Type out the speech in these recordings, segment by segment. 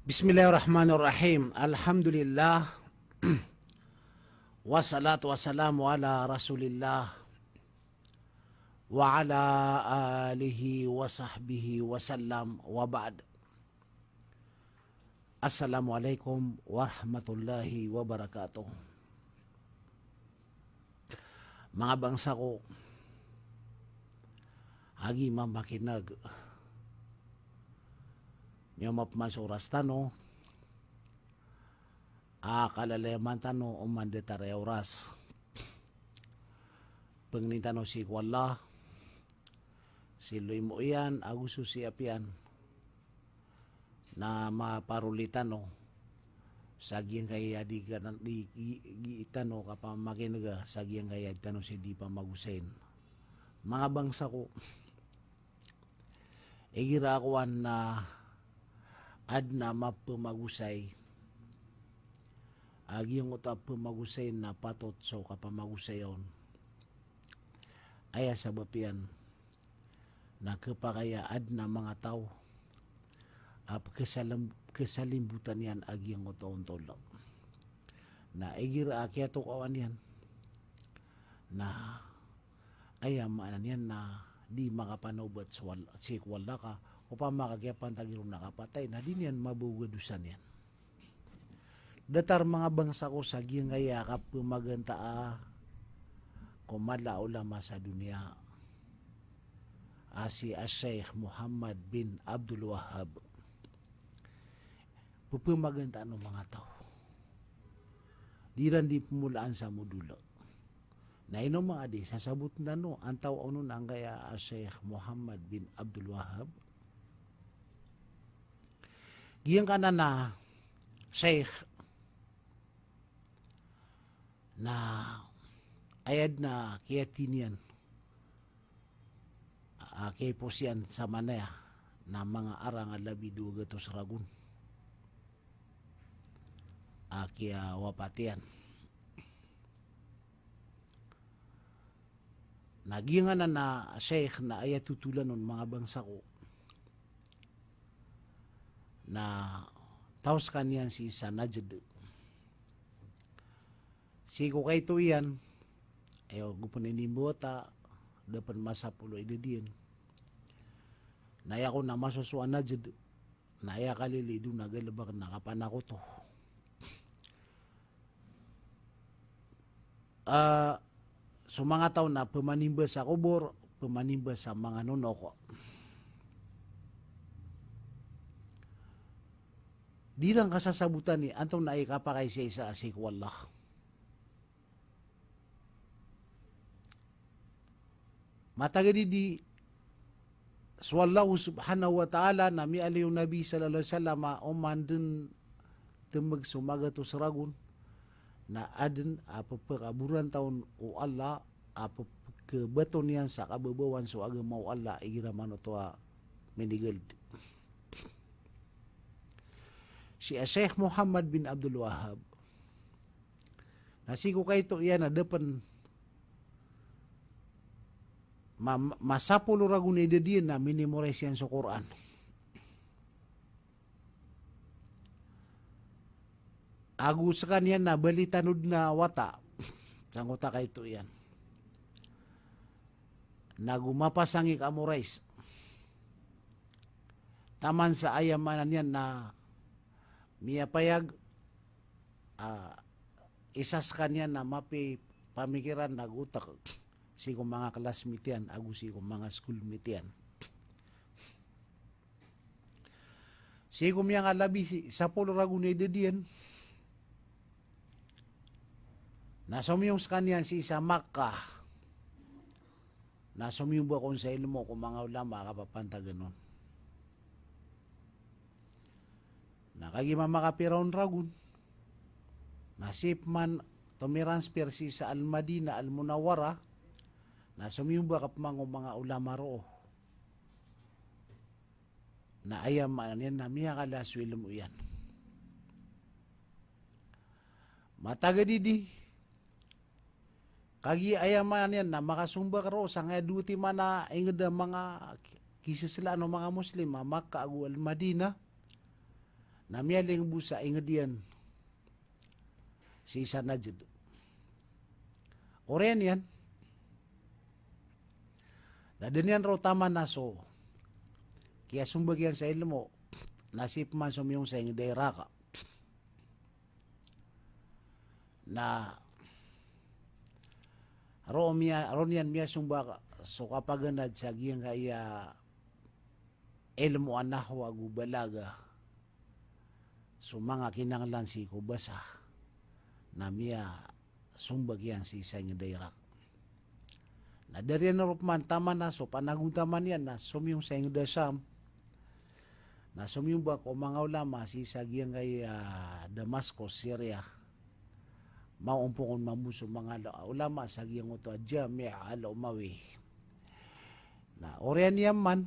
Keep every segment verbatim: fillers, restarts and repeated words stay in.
Bismillahirrahmanirrahim. Alhamdulillah. Wassalatu wassalamu ala Rasulillah wa ala alihi wa sahbihi wa sallam, wa ba'd. Assalamualaikum warahmatullahi wabarakatuh. Manga bangsa ko, a gii mamakineg, miyaoma pman so oras tano, a kalalayaman tano oman datar aya oras. Pangnin tano sii ko Allah, si loimo iyan ago so siyap iyan, na maparoli tano sa giyangkaya di, di, di, di tano kapamakinega sa giyangkaya di tano sii di pamagosayin. Manga bangsa ko, igira a kowan na adn a mapamagosay a giyangkoto a pamagosayin na patot so kapamagosayan. Aya sabap iyan na khapakay a adn a manga taw a pkhasalim-, khasalimbotan iyan a giyangkoto a ontol. Na igira a kiyatokawan iyan, na aya maana niyan na di makapanaobat so wal-, sii ko Allah ka, opama ka kiyapantagi ron a kapatay, na di niyan mabaog a dosa niyan. Datar manga bangsa ko sa giyangkaya a kapamagantaa ko mala a ulama sa doniya a si a Sheikh Muhammad bin Abdul Wahhab. Pepemagantaan o manga taw. Di iran di pemolaan sa modol. Na ino manga di, sasaboten tano antaa onon angkaya a Sheikh Muhammad bin Abdul Wahhab. Giyangkanan a Sheikh na aya dn a kiyatiniyan a kiyaipos iyan sa manaya na manga arang a labi dowa gatos ragon a kiyawapat iyan. Na giyangkanan a Sheikh na aya totolan on, manga bangsa ko, na taw skaniyan sii sa Najd. Sii ko kaito iyan, aya go pen inimbawata, da pen masapolo i idad iyan. Na aya kon a masosowa Najd, na aya kalilid on a galebek na kapanakoto. Ah, so manga taw na pemanimba sa kobor, pemanimba sa manga nonok. Di iran kasasabotani antonaa i kapakaisaisa sii ko Allah. Matagad i di so Allah subhanahu wa ta'ala na miyaaloy o Nabi sallallahu alaihi wasallam a oman den temeg so magatos ragon, na aden a pepekaborantaon o Allah a pepekabaton iyan sa kababawan so agama o Allah igira manoto a minigald. Si Sheikh Muhammad bin Abdul Wahhab, na sii ko kaito iyan a da pen ma-, masapolo ragon i idad iyan na minimorize iyan so Qur'an. Ago sekaniyan na bali tano den a wata, sangkoto a kaito iyan. Na go mapasang i ka-memorize. Taman sa aya maana niyan na miyapayag, ah, isa sekaniyan na mapiya i pamikiran ago otek sii ko manga classmate iyan ago sii ko manga schoolmate iyan. Sii ko miyangalabi si sapolo ragon i idad iyan, na somiyong sekaniyan sii sa Makkah. Na somiyong ba kon sa ilmo ko manga ulama a kapapantagan on. Na kagiya mamakapira on ragon, na sii pman tomitransfer sii sa Al-Madinah Al-Munawwarah, na somiyong ba kapman ko manga ulama roo. Na aya maana niyan na miyakala so ilmo iyan. Matagad i di, kagiya aya maana niyan na makasombak roo sangkaya dowa timan a inged a manga ki-, kiseslaan o manga Muslim a Makkah ago Al-Madinah. Na miyaling bo sa inged iyan sii sa Najd. Oriyan iyan, na da niyan roo taman a so kiyasombag iyan sa ilmo, na sii pman somiyong sa inged a Iraq. Na roo miya, roo niyan miyasombag so kapaganad sa giyangkaya ilmo a nahw ago balaga, so manga kinanglan sii ko basa, na miyasombag iyan sii sa inged a Iraq. Na da riyan roo pman taman a so panagontaman iyan na somiyong sa inged a Sham, na somiyong ba ko manga ulama sii sa giyangkaya Damascus, Syria. Maompong on mambo so manga lo-, ulama sa giyangkoto a Jami' al-Umawi. Na oriyan iyan man,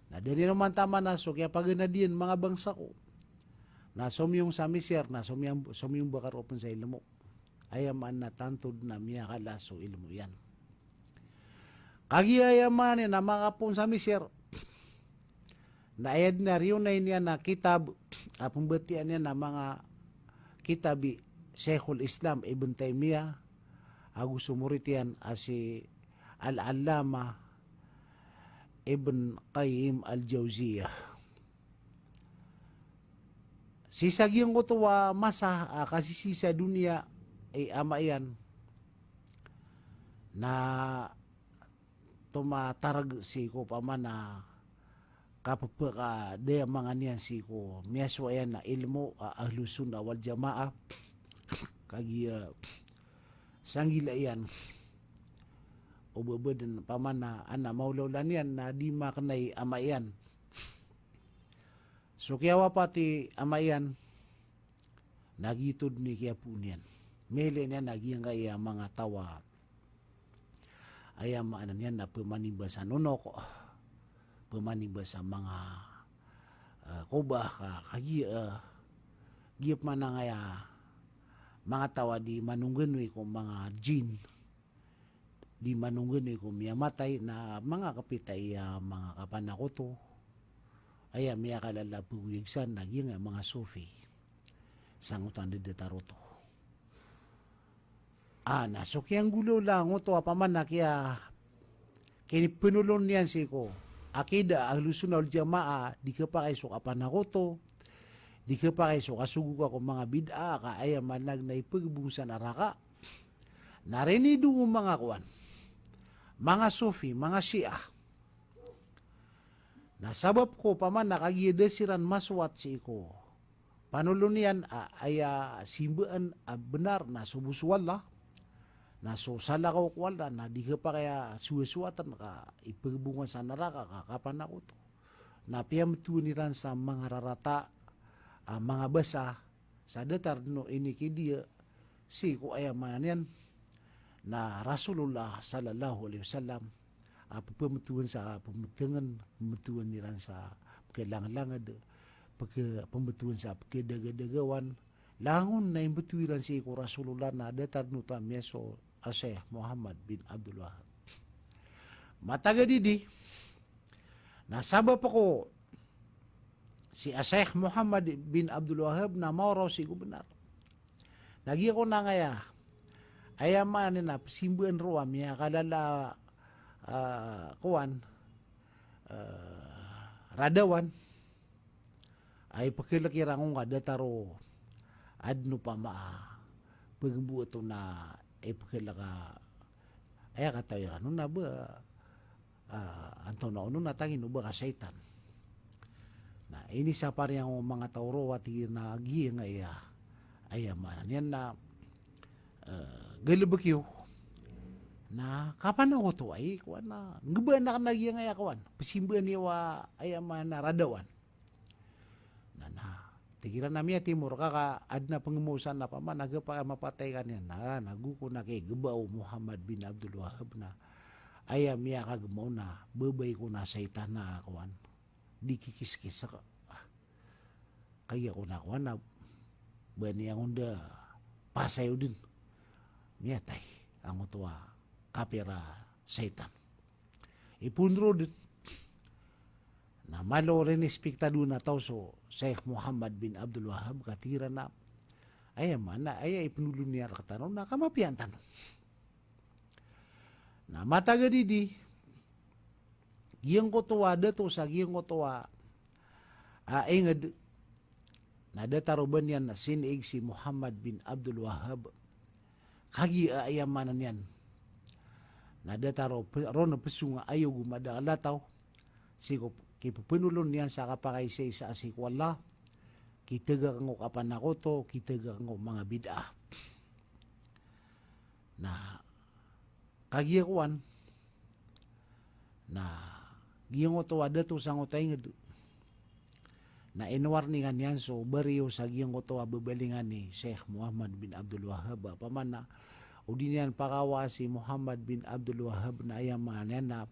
na da niyan roo man taman a so kiyapaganad iyan manga bangsa ko. Na somiyong sa Misir, na somiyong, somiyong ba ka roo pn sa ilmo. Aya maana na tanto dn a miyakala so ilmo iyan. Kagiya aya maana niyan na makapoon sa Misir, na aya dn a riyonay niyan a kitab a pmbatiyaa niyan a manga kitab i Shaykhul Islam Ibn Taymiyyah ago so morit iyan a si Al-Allamah Ibn Qayyim Al-Jawziyyah. Sii sa giyangkoto a masa a kasisii sa doniya i ama iyan na tomatarg sii ko paman a kapepekadaya manga niyan sii ko miyasowa iyan a ilmo a Ahlus Sunnah wal Jamaah. Kagiya sanggila iyan o ba ba dn paman a ana maolaola niyan na di makna i ama iyan. So kiyawapat i ama iyan, na giyoto dn i kiyapoon iyan. Miyailay niyan a giyangkaya manga taw a aya maana niyan na pmanimba sa nonok, pmanimba sa manga, eh, kobah ka, kagiya, eh, giya pman angkaya manga taw a di manongganoy ko manga jinn, di manongganoy ko miyamatay, na manga kapita iya manga kapanakoto. Aya miyakalala a pagoyag san na giyangkaya manga Sufi. Sangkoto a ndadatar oto. Ah, na so kiyanggolawla ngoto a paman a kiya, kinipenolon iyan sii ko aqidah Ahlus Sunnah wal Jamaah, di khapakay so kapanakoto, di khapakay so kasogoka ko manga bid'ah, ka aya maana na ipegbong sa naraka. Na rinido o manga kowan, manga Sufi, manga Shia. Na sabap ko paman a kagiya da siran masowat sii ko panolon iyan a aya simbaan a bnar na so bo so Allah, na so salakaw ko Allah, na di khapakay a sowasowatan ka ipegbongan sa naraka ka kapanakoto. Na piyametowan iran sa manga rarata a manga basa sa datar dn o inikidiya sii ko aya maana niyan na Rasulullah sallallahu alaihi wasallam, a pepemetowan sa pemetengen, pemetowan iran sa pekelangad, peke-, pemetowan sa pekedagadagawan, langon na imbeto iran sii ko Rasulullah na datar dn oto a miyasowa a Sheikh Muhammad bin Abdul Wahhab. Matagad idi, na sabap ko si a Sheikh Muhammad bin Abdul Wahhab na maoraw sii ko bnar. Na giya ko na ngaya, aya maana niyan na pesimbaan roo a miyakalala, ah, kowan, ah, radawan, a ipekelek iran ko ngka datar o adn opama a pegmbo oto na ipekelek a, aya katawi ran on na ba, ah, antonaa onon a tangin o ba ka shaitan. Na inisapar iyan o manga taw roo a tig iran a giyangkaya, aya maana niyan na, eh, galebek iyo na kapanakoto, ay kowan na, nggebanak na giyangkaya kowan, pesimbaan iyo a aya maana radawan. Na, na, tig iran a miyatimor ka, ka adn a pengemaw san a paman a gepakay a mapatay ka niyan. Na, na go ko na kigeba o Muhammad bin Abdul Wahhab na aya miyakagema on na babay ko na shaitan a kowan, di kikiskis ka. Ah, kagiya ko na kowan na ba niyan on da pasay o dn miyatay angkoto a kapir a shaitan. Ipoon roo dn. Na malo rinispikta dn a taw so Sheikh Muhammad bin Abdul Wahhab, ka tig iran a, aya maana, aya ipnolon iyan rktano na kamapiyaan tano. Na matagad idi, giyangkoto a dato sa giyangkoto a, a, ingd, na datar o ba niyan na siniig si Muhammad bin Abdul Wahhab. Kagiya aya maana niyan na datar o pe-, ron a psong a ayog o madakl a taw, sii ko p-, kipphnolon iyan sa kapakaisaisa sii ko Allah, kitagak ko kapanakoto, kitagak ko manga bid'ah. Na kagiya kowan, na giyangkoto a dato sangkoto a ingd, na inwarningan iyan so bariyo sa giyangkoto a babalingan i Sheikh Muhammad bin Abdul Wahhab, a pman na o di niyan pakawaa si Muhammad bin Abdul Wahhab, na aya maana niyan na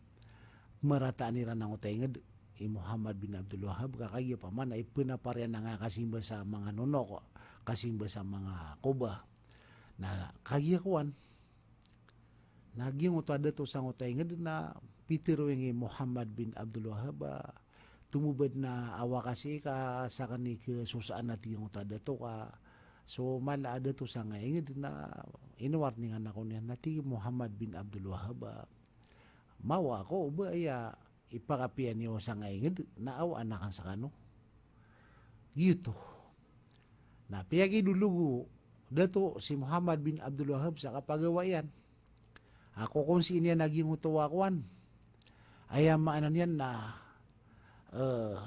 marataan iran angkoto a ingd i Muhammad bin Abdul Wahhab, ka kagiya pman na ipnapar iyan angkaya kasimba sa manga nonok, kasimba sa manga koba. Na kagiya kowan, na giyangkoto a dato sangkoto a ingd na pitharo iyan i Muhammad bin Abdul Wahhab a, tomo ba dn a awaka sii ka sakn i khasosaan, a tig giyangkoto a dato, ka so mala a dato sangkaya ingd na inwarningan ako niyan, na tig i Muhammad bin Abdul Wahhab a, mawa ako o ba aya ipakapiya niyo sangkaya ingd na awaan akn skano. Giyoto. Na piyakidolog o dato si Muhammad bin Abdul Wahhab sa kapagawa iyan. A kokonsiin iyan a giyangkoto a kowan, aya maana niyan na, eh,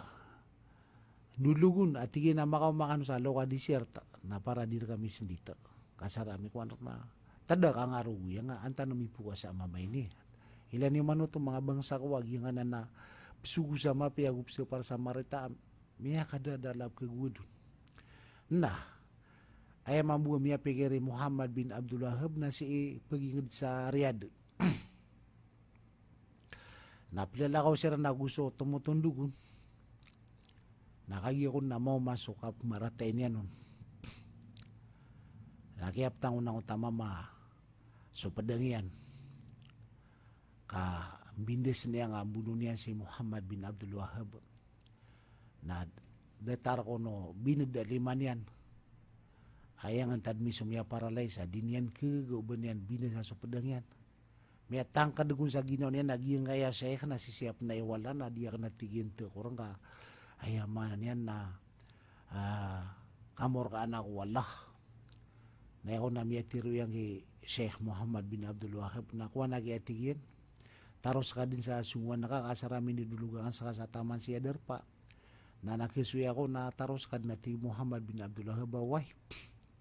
dologon, a tig iyan a makaoma kano sa loka desert, na para di rkami sndit. Kasar ami kowan rk na, tada ka nga rogo iyan nga, antaa no mipokas a mama ini. Ilay niyo man oto manga bangsa ko a giyangkanan a psogo sa mapiya ago psapar sa marita, miyakadadalab kagowad on. Na aya mambo a miyapikir i Muhammad bin Abdul Wahhab na sii pagingd sa Riyadh. Na plalakaw siran ago so tomotondog on. Na kagiya kon na maoma so kapmaratain iyan on, na kiyaptang on angkoto a mama so pdang iyan, ka mbindas niyan a mbonoon iyan si Muhammad bin Abdul Wahhab. Na datar kon o binda lima niyan. Aya ngantad mi so miyaparalyze a di niyan kagaga o ba niyan binasa so pdang iyan. Miyatangkd kon sa ginawa niyan a giyangkaya sheikh na sisiyap na iwala na di akn, a tig iyan, tkorn ka, aya maana niyan na, ah, kamorkaan ako o Allah. Na aya kon a miyatharo iyan ki Sheikh Muhammad bin Abdul Wahhab na kowan aki, a tig iyan, taros ka dn sa songowan ka, ka asar a minidolog akn ska sa taman sii a darpa. Na, na kasoy ako na taros ka dn, a tig i Muhammad bin Abdul Wahhab a, way,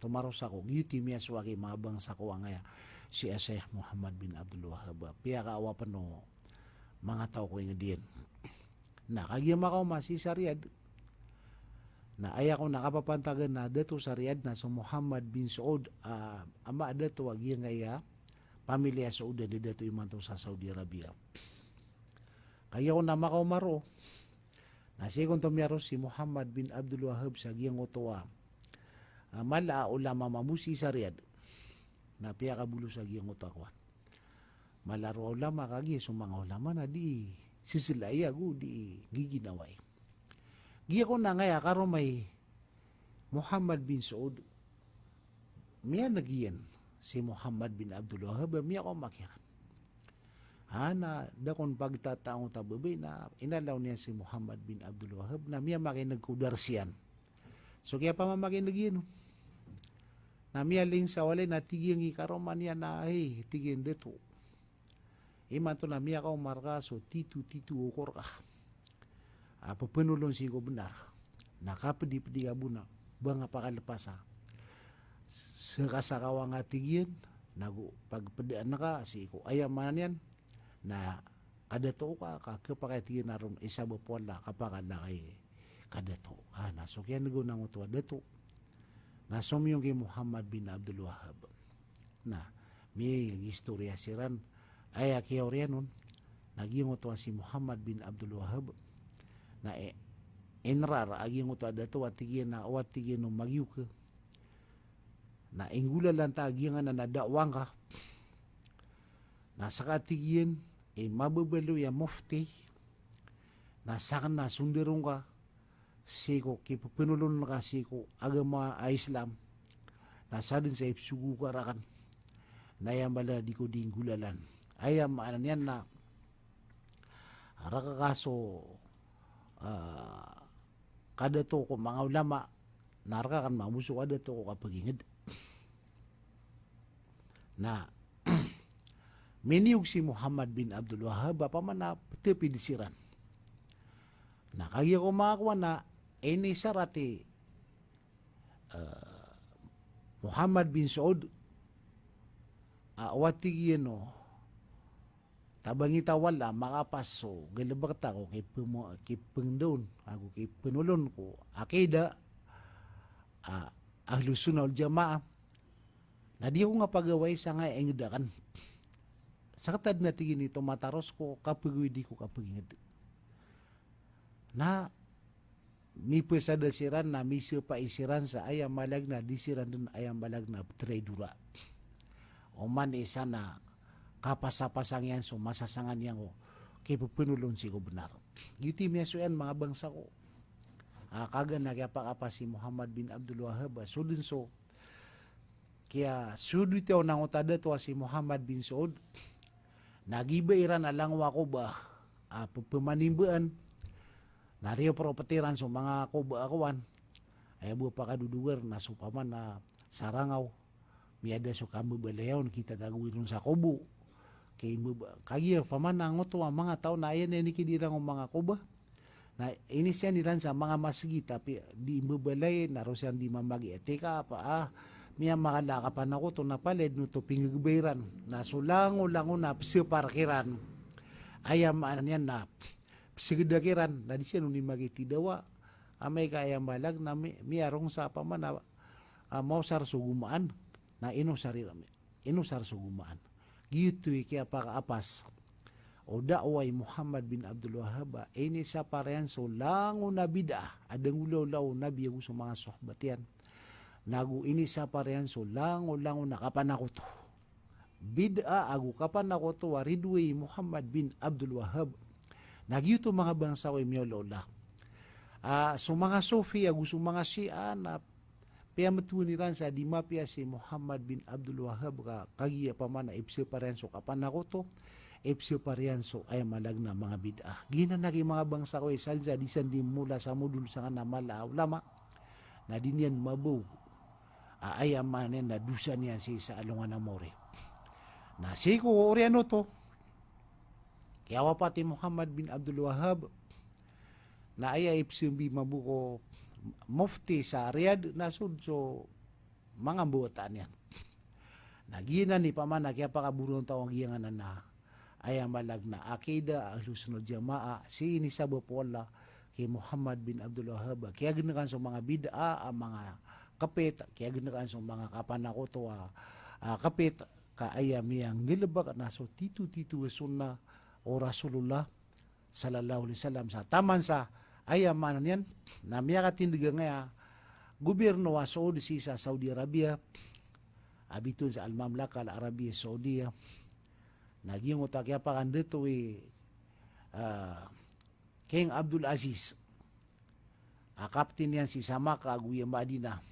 tomaros ako. Giyoto i miyasowa ki manga bangsa ko angkaya si a Sheikh Muhammad bin Abdul Wahhab a piyakaawa pn o manga taw ko ingd iyan. Na kagiya makaoma sii sa Riyadh, na aya kon a kapapantagan a dato sa Riyadh na so Muhammad bin Saud, ah, ama a dato a giyangkaya pamilya Saud a dadato imanto sa Saudi Arabia. Kagiya kon a makaoma roo, na sii kon to miyaros si Muhammad bin Abdul Wahhab sa giyangkoto a, ah, mala a ulama mambo sii sa Riyadh. Na piyakabolo sa giyangkoto a kowan, mala roo a ulama, kagiya so manga ulama na di sisilai ago di giginawai. Giya kon angkaya karoma i Muhammad bin Saud, miyan'g iyan si Muhammad bin Abdul Wahhab a miyakaoma kiran. Ha, na da kon pagtataa angkoto a babay na inalaw niyan si Muhammad bin Abdul Wahhab na miyamakin'g ko dars iyan. So kiyapamamakin'g iyan on, na miyaling sa walay na tig iyan i karoma niyan a, hay, tig iyan, dato, imanto na miyakaoma rka so tito-tito a okor ka a pphanolon sii ko bnar. Na kapdi-pdi ka bo na ba nga pakalpasa ska sa kawang, a tig iyan, nago pagpdaan ka sii ko, aya maana niyan na kadato ka, ka khapakay, tig iyan, a ron isabap o Allah a kapakala ka i kadato. Ah, na so kiyan'g on angkoto a dato na somiyong ki Muhammad bin Abdul Wahhab. Na miyaistorya siran, aya kiyaoriyan on na giyangkoto a si Muhammad bin Abdul Wahhab na, eh, inrar a giyangkoto a dato a tig iyan a, o, a tig iyan, o magiyok. Na inggolalan ta a giyangkanan a da'wah ngka. Na ska, a tig iyan, i mababaloy a mufti, Na sakn na sondaron ka sii ko kipepenolon ka sii ko agama a Islam. Na sadn sa ipsogo ka raken. Na aya maana di ko di nggolalan. Aya maana niyan na rka ka so, ah, kadato ko manga ulama, na rka ka mambo so kadato ko kapeginged. Na miniyog si Muhammad bin Abdul Wahhab a pamana petepid siran. Na kagiya ko manga kowan na inisarat i, eh, Muhammad bin Saud a watig iyan o tabangi ta wala makapas so galebek ta ko kipemo-, kipengendaon ago kipenolon ko akida a Ahlus Sunnah wal Jamaah. Na di ako nga pagawai sangkai a inged aken. Sekitad na tig iyan i tomataros ko kapegawid ko kapeginged. Na mipesada siran na misepai siran sa aya malag na di siran den aya malag na petraidora. Oman isa na kapasapasang iyan so masasangan iyan ko kipepenolon sii ko benar. Giyoto i miyasowa iyan manga bangsa ko. Ah, kagiya na kiyapakaapas i Muhammad bin Abdul Wahhab a so den so kiya so den tiyaw na ngoto a dato a si Muhammad bin Saud. Na giya ba iran a langowan a koba a pepemanimbaan. Na riyo property ran so manga koba a kowan. Aya bo pakadodogar na so pamana sa Rangkaw. Miyada so kambebalayan, kitatago iron sa kobo. Kay mbeba-, kagiya pamana ngoto a manga taw na aya niyan ikidiran o manga koba. Na inisiyan iran sa manga masgit, tapi di mbebalay, na roo siran di mamagi a tika apa, ah, miyamakala a kapanakoto na palaya den oto pinggegebay ran. Na so langolangon a pesepar kiran. Aya maana niyan na pesegeda kiran, na di siran on di magitidawa. Amay ka aya malag na mi-, miyarong sa pamana, ah, maosar so gomaan. Na inosar iran, inosar so gomaan. Giyoto i kiyapakaapas o da'wa i Muhammad bin Abdul Wahhab a inisapar iyan so langon a bid'ah a da nggolawla o Nabi ago so manga sahabat iyan. Nago inisapar iyan so langolangon a kapanakoto. Bid'ah ago kapanakoto a ridoay i Muhammad bin Abdul Wahhab. Na giyoto manga bangsa ko i miyaolaola. Ah, so manga Sufi ago so manga Shia na piyametowan iran sa di mapiya si Muhammad bin Abdul Wahhab ka kagiya pamana ipesepar iyan so kapanakoto, ipesepar iyan so aya malag na manga bid'ah. Giyanan aki manga bangsa ko i sadn sa di san di mola sa modol sangkanan a mala a ulama. Na di niyan mabao a aya maana niyan na dosa niyan sii sa alongan a maori. Na sii ko oriyan oto, kiyawapat i Muhammad bin Abdul Wahhab, na aya ipsembi mambo ko mufti sa Riyadh na so den so manga mbawataan iyan. Na giyanan i pamana kiyapakaboroan taw a giyanan a aya malag na akida Ahlus Sunnah wal Jamaah, sii inisabap o Allah ki Muhammad bin Abdul Wahhab a kiyagenekan so manga bid'ah a manga kepit, kiyagenekan so manga kapanakoto a, a kepit, ka aya miyanggalebek na so titotito a sunnah o Rasulullah sallallahu alaihi wasallam sa taman sa aya maana niyan na miyakatindeg angkaya gobyerno a Saudi sii sa Saudi Arabia, a bitowan sa Al-Mamlaka Al-Arabiya Saudiya. Na giyangkoto a kiyapakandato i, ah, King Abdul Aziz a kapten iyan sii sa Makkah ago iya Madinah.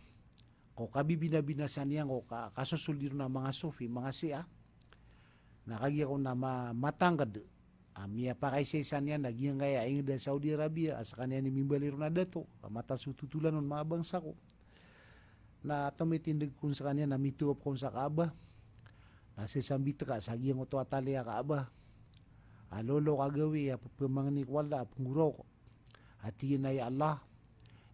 Ko kabibinabinasa niyan ko ka-, kasosoldi ron a manga Sufi, manga Shia. Na kagiya ko na ma-, matangked a miyapakaisaisa niyan a giyangkaya a inged a Saudi Arabia a sekaniyan i mimbaloy ron a dato, ka matas o totolan on manga bangsa ko. Na tomitindeg kon sekaniyan a mitawaf kon sa Kaaba. Na sii sa mbiteka sa giyangkoto a tali a Kaaba a lolo ka gawii a pepemangni ko Allah a penggoraok. A tig iyan a ya Allah,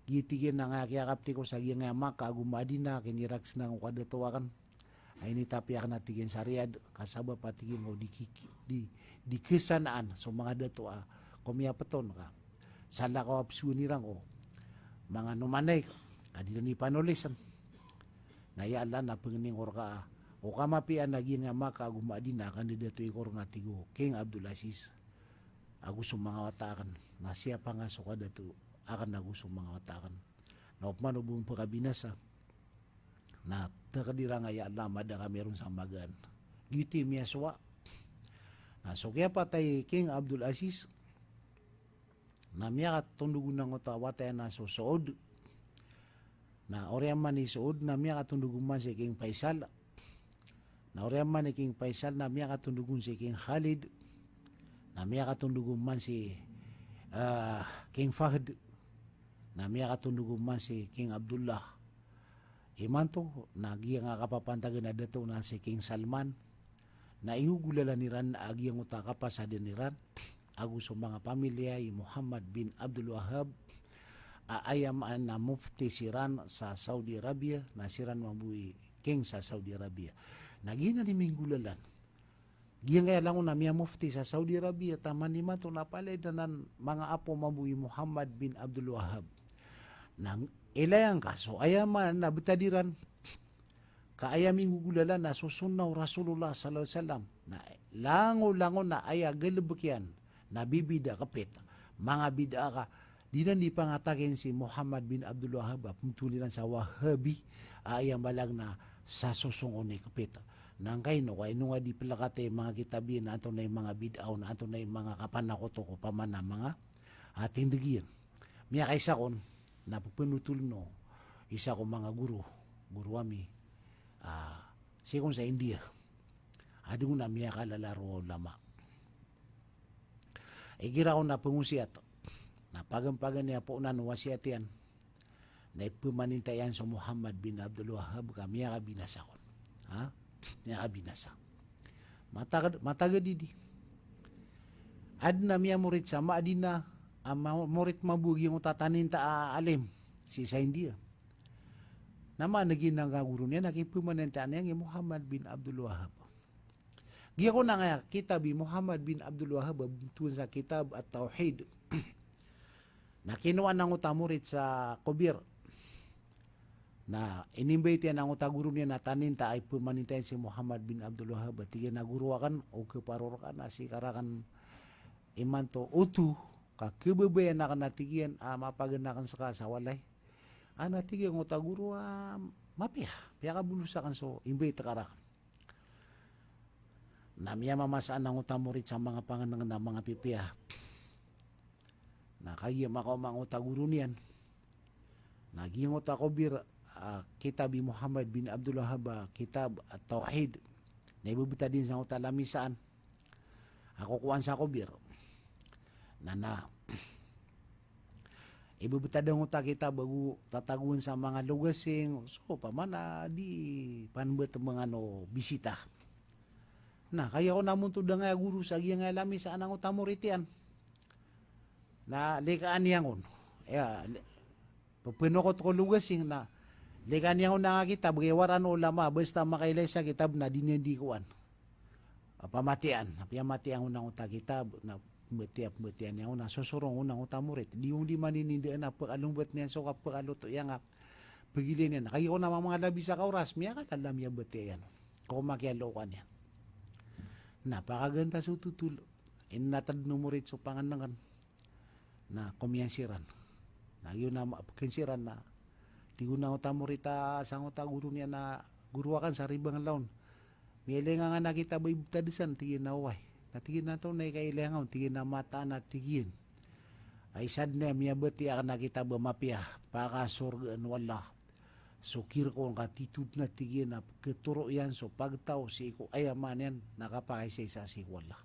giya tig iyan a ngaya kiyakapti ko sa giyangkaya Makkah ago Madinah, kiniraksena ko kadato aken. A initapi aken a tig iyan sa Riyadh, ka sabap a tig iyan ko di ki-, di, di kesanaan so manga dato a komiyapeton ka salakaw a pesowan iran ko manga nomanay ka di ran ipanolisen. Na ya Allah, na pengnin ko reka o kamapiyaan a giyangkaya Makkah ago Madinah a kandadatoi ko ron a tig o King Abdul Aziz ago so manga wata aken. Na siyapa nga so kadato aken ago so manga wata aken. Na opama o bo pekabinasa, na takdira nga ya Allah a mada kami ron sa magaan. Giyoto i miyasowa. Na so kiyapatay i King Abdul Aziz, Na miyakatondog on angkoto a wata iyan a so Saud. Na oriyan man i Saud na miyakatondog on man si King Faisal. Na oriyan man i King Faisal na miyakatondog on si King Khalid. Na miyakatondog on man si, ah, King Fahd. Na miyakatondog on man si King Abdullah. Imanto na giyangkai a kapapantagan a dato na si King Salman. Na igogolalan iran a giyangkoto a kapasadan iran ago so manga pamilya i Muhammad bin Abdul Wahhab a aya maana na mufti siran sa Saudi Arabia, na siran mambo i king sa Saudi Arabia. Na giyanan i minggolalan. Giyangkaya langon a miyamufti sa Saudi Arabia, taman imanto na palaya dn anan manga apo mambo i Muhammad bin Abdul Wahhab. Na ilay angka so aya maana na btad iran ka aya minggogolalan na so sunnah o Rasulullah sallallahu alaihi wasallam. Na langolangon a aya galbk iyan na bibida kpit. Manga bid'ah ka, di iran di pangatakin si Muhammad bin Abdul Wahhab a pmbtowan iran sa Wahhabi, a aya maana na sasosong on i kpit. Na angkaino ka ino nga di plkati manga kitab iyan na antonaa i manga bid'ah on, na antonaa i manga kapanakoto ko pamana manga, ah, tindg iyan. Miyakaisa kon na pphanotol o isa ko manga guru, guru ami, ah, sii kon sa India. Adn on a miyakalala roo a ulama. Igira ko na pngosiyat, na paganpagan iyan a poonan o wasiyat iyan, na ipmaninta iyan so Muhammad bin Abdul Wahhab ka miyakabinasa kon. Ha? Miyakabinasa. Matagad, matagad idi. Adn a miyamorit sa Madinah, a ma-, morit mambo giyangkoto a taninta a alim sii sa India. Na maana giyanan a guru niyan na kipmanintaan iyan i Muhammad bin Abdul Wahhab. Giya kon angkaya kitab i Muhammad bin Abdul Wahhab a btowan sa kitab At-Tawhid. Na kinowaan angkoto a morit sa Kobir. Na inimbait iyan angkoto a guru niyan a taninta a ipmaninta iyan si Muhammad bin Abdul Wahhab, a tig iyan a guru akn, o khaparor ka na sii ka rakn imanto oto ka khababayaan akn a tig iyan a mapagan akn ska sa walay. A na tig iyan angkoto a guru a mapiya, piyakabolos akn so imbait ka rakn. Na miyamamasaan angkoto a morit sa manga pangnngkn a manga pipiya. Na kagiya makaoma angkoto a guru niyan. Na giyangkoto a Kobir, ah, kitab i Muhammad bin Abdul Wahhab, ah, kitab At-Tawhid. Na ibebetad iyan sa angkoto a lamisaan a kokowaan sa Kobir. Na, na ibebetad angkoto a kitab ago tatagoan sa manga logasing, so pamana di panbet mangano bisita. Na kagiya kon a montod angkaya guru sa giyangkaya lamisaan angkoto a morit iyan. Na likaan iyan kon. Iya, li-, Pepenokoto ko logasing na likaan iyan kon angkaya kitab, kay waraan o ulama, basta makailay sa kitab na di niyan di kowaan. A, pamatiyaan, piyamatiya iyan kon angkoto a kitab, na pembatiya, pembatiya niyan kon na sosorong kon angkoto a morit. Di on di maninindaan a pekalombat niyan so kapekaloto iyan a pegilay niyan. Kagiya kon a mamangalabi sa kaoras, miyakalala, miyabatiya iyan. Ko makiyalookan iyan. Na pakagantas o totol. Inatad o morit so pangnngkn. Na komiyan siran. Na giyoto na ma-, pkn siran na tig o angkoto a morit a sa angkoto a guru niyan a, "Guru akn, sa ribang laon, miyailay ngka angkanan a kitab a ibetad san?" Tig iyan a, "Oway." Na tig iyan a, "Antonaa i kailay ngka on?" Tig iyan a, "Mataan," a tig iyan, "a isa dn a miyabatiya akn a kitab a mapiya, pakasorgaan o Allah so kirk on ka tito dn," a tig iyan, "a pkhatoro iyan so pagtaw sii ko aya maana niyan na kapakaisaisa sii ko Allah."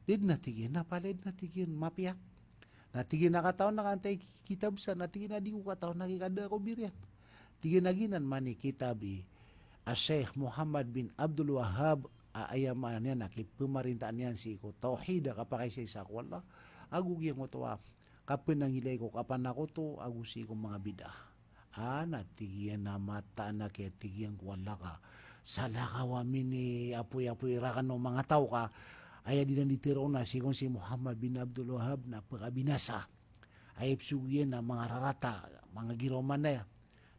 "Da dn," a tig iyan, "na palaya dn," a tig iyan, "mapiya." Na tig iyan a, "Katawan ka antaa i kitab san?" Na tig iyan a, "Di ko katawan, a kikada ko biriyan." Tig iyan a, "Giyanan man i kitab i a Sheikh Muhammad bin Abdul Wahhab, a aya maana niyan na kipemarintaan iyan sii ko tawhid a kapakaisaisa ko Allah, ago giyangkoto a kapenangilay ko kapanakoto ago sii ko manga bid'ah." "A," na tig iyan, "a mataan a kiyatig iyan ko Allah ka salakaw a miniapoyapoy rakn o manga taw ka aya dii dn di tharoon a sii kon si Muhammad bin Abdul Wahhab na pekabinasa. Aya ipsogo iyan na manga rarata, manga giroman aya."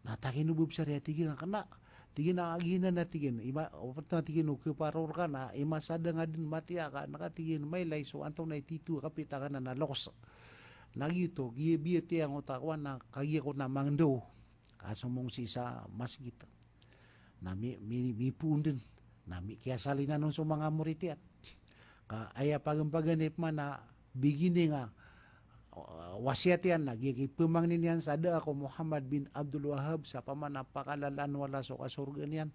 Na takino bo bsar iyan, tig iyan, "Kena." Tig iyan a, "Giyanan," a tig iyan, "ima-, opama," tig iyan, "o khaparor ka na imasadang a dn matiya ka, na ka," tig iyan, "mailay so antonaa i tito a kapit akn a loks." Na giyoto, giya biyatiya angkoto a kowan na kagiya kon a mangndao, kasomong sii sa masgit. Na mi-, mi-, mipoon dn. Na mi-, kiyasalinan on so manga morit iyan. Ka aya paganpagan i pman a beginning a ah, wasiyat iyan, na giya kipemangni niyan sa da a ko Muhammad bin Abdul Wahhab sa pamana pakalalaan o Allah so kasorgaan iyan.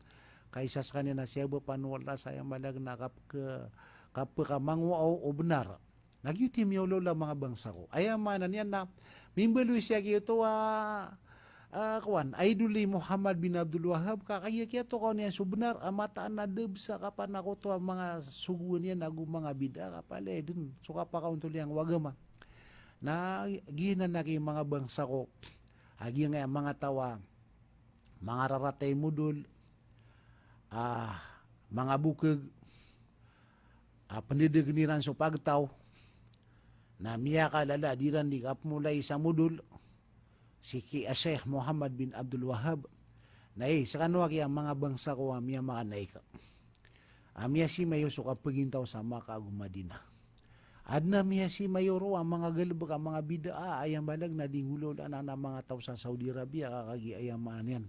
Ka isa sekaniyan na siyabapan o Allah sa aya maana na kap-, ke-, kapekamangowa o benar. Na giyoto i miyaolaola manga bangsa ko. Aya maana niyan na mimbaloy siya giyoto a, ah, kowan, idol i Muhammad bin Abdul Wahhab, ka kagiya kiyatokawan iyan so benar a mataan a da bes a kapanakoto a manga sogoan iyan ago manga bid'ah, ka palaya den so kapakaontol iyan ko agama. Na giyanan aki manga bangsa ko, a giyangkaya manga taw a manga rarata i modol, ah, manga bokeg, ah, pendedegen iran so pagtaw, na miyakalala diran di kapemolai sa modol, sii ki a Sheikh Muhammad bin Abdul Wahhab. Na, eh, sekano aki a manga bangsa ko a miyamakanai ka, a miyasimayo so kapegintaw sa Makkah ago Madinah. Aden a miyasimayo roo a manga galebek a manga bid'ah, aya maana na di ngolawlaan a manga taw sa Saudi Arabia, ka kagiya aya maana niyan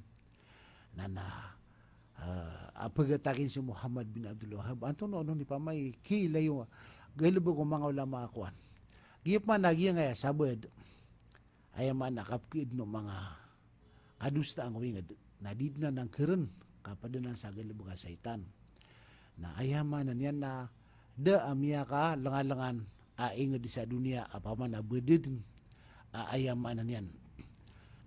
na, na, ah, a pegatakin si Muhammad bin Abdul Wahhab. Antonaa onon i pamay kilayo galebek o manga ulama a kowan. Giya pman a giyangkaya sabaad, aya maana na kapeked o manga kadosaan ko inged, na di den anan keren, ka ped anan sa galebek a saitan. Na aya maana niyan na da a miyakalengalengan a inged sa doniya a pamana bededen a aya maana niyan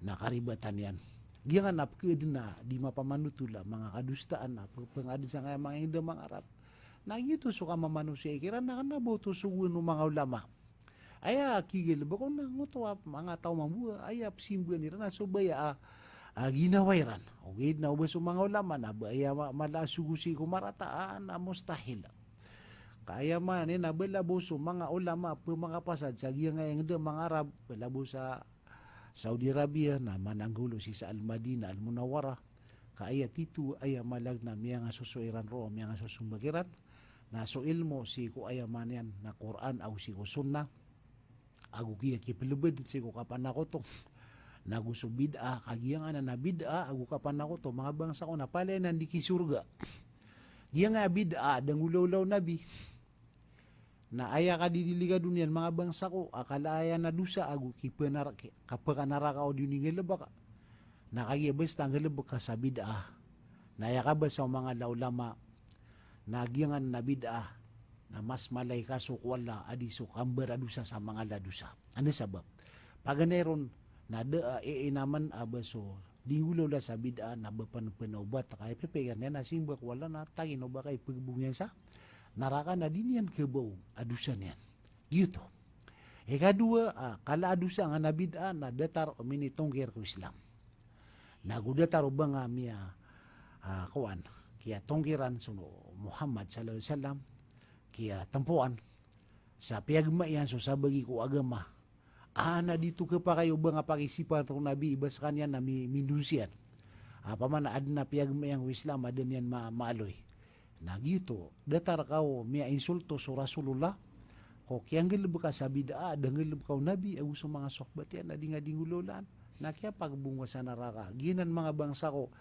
na karibatan iyan. Giyangan a pekeden a di mapamanotol a manga kadosaan a pe-, pengaden sangkaya manga inged a manga Arab. Na giyoto so kamamanosiya ikiran na kena ba oto sogoan o manga ulama. Aya kigalebek on na ngoto a manga taw mambo a aya pesimboan iran na so baya a, a ginawa iran. Ogaid na o ba so manga ulama na ba aya ma-, mala a sogo sii ko marata a na mustahil. Ka aya maana niyan na ba labo so manga ulama a pemakapasad sa giyangkaya inged a manga Arab, ba labo sa Saudi Arabia, na mananggolo sii sa Al-Madinah Al-Munawwarah. Ka aya tito, aya maana na miyangasoso iran roo, miyangasoso mbakiran na so ilmo sii ko aya maana niyan na Qur'an ago sii ko Sunnah, ago kiya kipelebed sii ko kapanakoto, na ago so bid'ah, ka giyangan a bid'ah ago kapanakoto, manga bangsa ko, na palaya nan di kisorga. Giyangkaya bid'ah a da ngolawla o Nabi. Na aya kadidiligado niyan manga bangsa ko, a kala aya na dosa ago kipenar-, ki-, kapekanaraka o di nggalebek. Na kagiya basta nggalebek ka sa bid'ah, na aya kabasa o manga ulama na giyangan a bid'ah na mas mala i kaso ko Allah a di so kambaradosa sa manga dosa. Anda sabap? Paganay ron na da a iinaman a ba so di ngolawla sa bid'ah na ba pen-, penawbat, ka aya pepegan iyan na simba ko Allah na tagin o ba ka ipegebong iyan sa naraka na di niyan kebaw a dosa niyan. Giyoto. Ikadowa, ah, kala a dosa angkanan a bid'ah na datar o minitongkir ko Islam. Na ago datar o ba nga miya, ah, kowan, kiyatongkiran so Muhammad sallallahu alaihi wasallam, kiyatempoan sa piyagema iyan so sabagi ko agama. Ah, na di oto kepakay o ba nga pakisipat o Nabi, i ba sekaniyan na mi-, mindonsiyan. Apa man aden a piyagema iyan ko Islam, aden iyan ma-, maaloy. Na giyoto, datar ka o miyainsulto so Rasulullah, ko kiyanggalebek ka sa bid'ah, da nggalebek ka o Nabi, ago so manga sohbat iyan, na di nga di ngolawlaan. Na kiyapagebong ka sa naraka. Giyanan manga bangsa ko,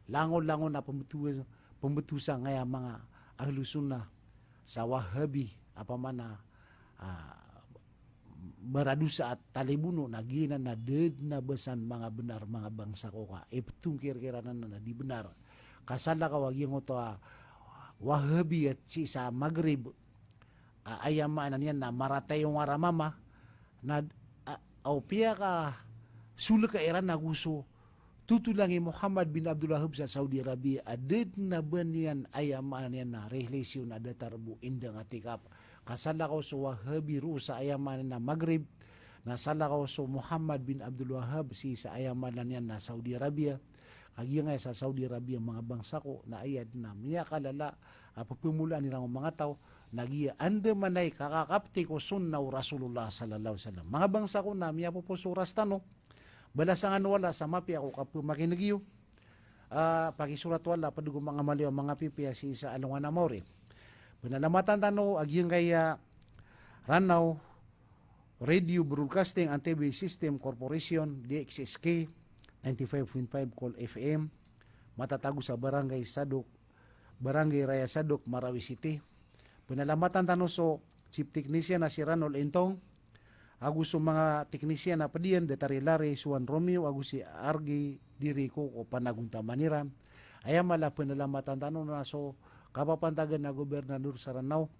langon-langon a pembeto-, pembetosa ngaya manga Ahlus Sunnah sa Wahhabi, apa man a, ah, baradosa a talibono, na giyanan na da den a ba san manga benar manga bangsa ko ka ipetongkir kiran anan na di benar. Ka salakaw a giyangkoto a Wahhabi a sii sa Maghrib, a, aya maana niyan na marata i ngaran a mama, na, a, o piyakasoleka iran ago so totolang i Muhammad bin Abdul Wahhab sa Saudi Arabia, a da den a ba niyan, aya maana niyan na relasyon a datar bo indang atikap. Ka salakaw so Wahhabi roo sa aya maana niyan na Maghrib, na salakaw so Muhammad bin Abdul Wahhab sii sa aya maana niyan na Saudi Arabia. Ka giyangkaya sa Saudi Arabia manga bangsa ko, na aya den a miyakalala a pepemolaan iran o manga taw, na giya andamanaya i kakakapeti ko sunnah o Rasulullah sallallahu alaihi wasallam. Manga bangsa ko, na miyapoposo oras tano. Balasan o Allah sa mapiya ko kapemakineg iyo. Ah, pakisorat o Allah, ped ago manga maliyo a manga pipiya sii sa alongan a maori. Penalamatan tano a giyangkaya Ranao Radio Broadcasting and T V System Corporation, D X S K, ninety-five point five Cool F M, matatago sa Barangay Sadok, Barangay Raya Sadok, Marawi City. Penalamatan tano so Chief Technician a si Ranol Intong, ago so manga teknisyan a ped iyan, datar i Larry, Suan Romeo, ago si Argy Dirico ko panagontaman iran. Aya mala a penalamatan tano na so kapapantagan a gobernador sa Ranao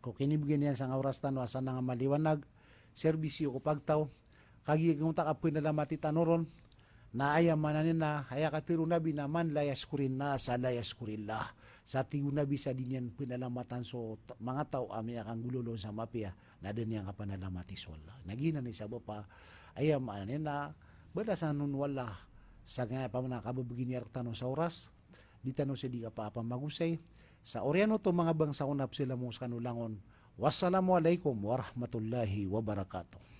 ko kinibegay niyan sangkai a oras tano a sanang a maliwanag, serbisyo ko pagtaw, kagiya giyangkoto a penalamati tano ron, na aya maana niyan na aya katero o Nabi na man la yashkurin nas la yashkurillah. Sa tig o Nabi sa di niyan penalamatan so t-, manga taw a miyakanggolawla on sa mapiya, na da niyan kapanalamati so Allah. Na giyanan i sabap a aya maana niyan na balasan on o Allah sa giyangkaya pamana kabebegay niyan rektano sa oras, di tano sii di kapapamagosay. Sa oriyan oto manga bangsa ko na pesalam ko sekano langon. Wassalamu alaikum warahmatullahi wabarakatuh.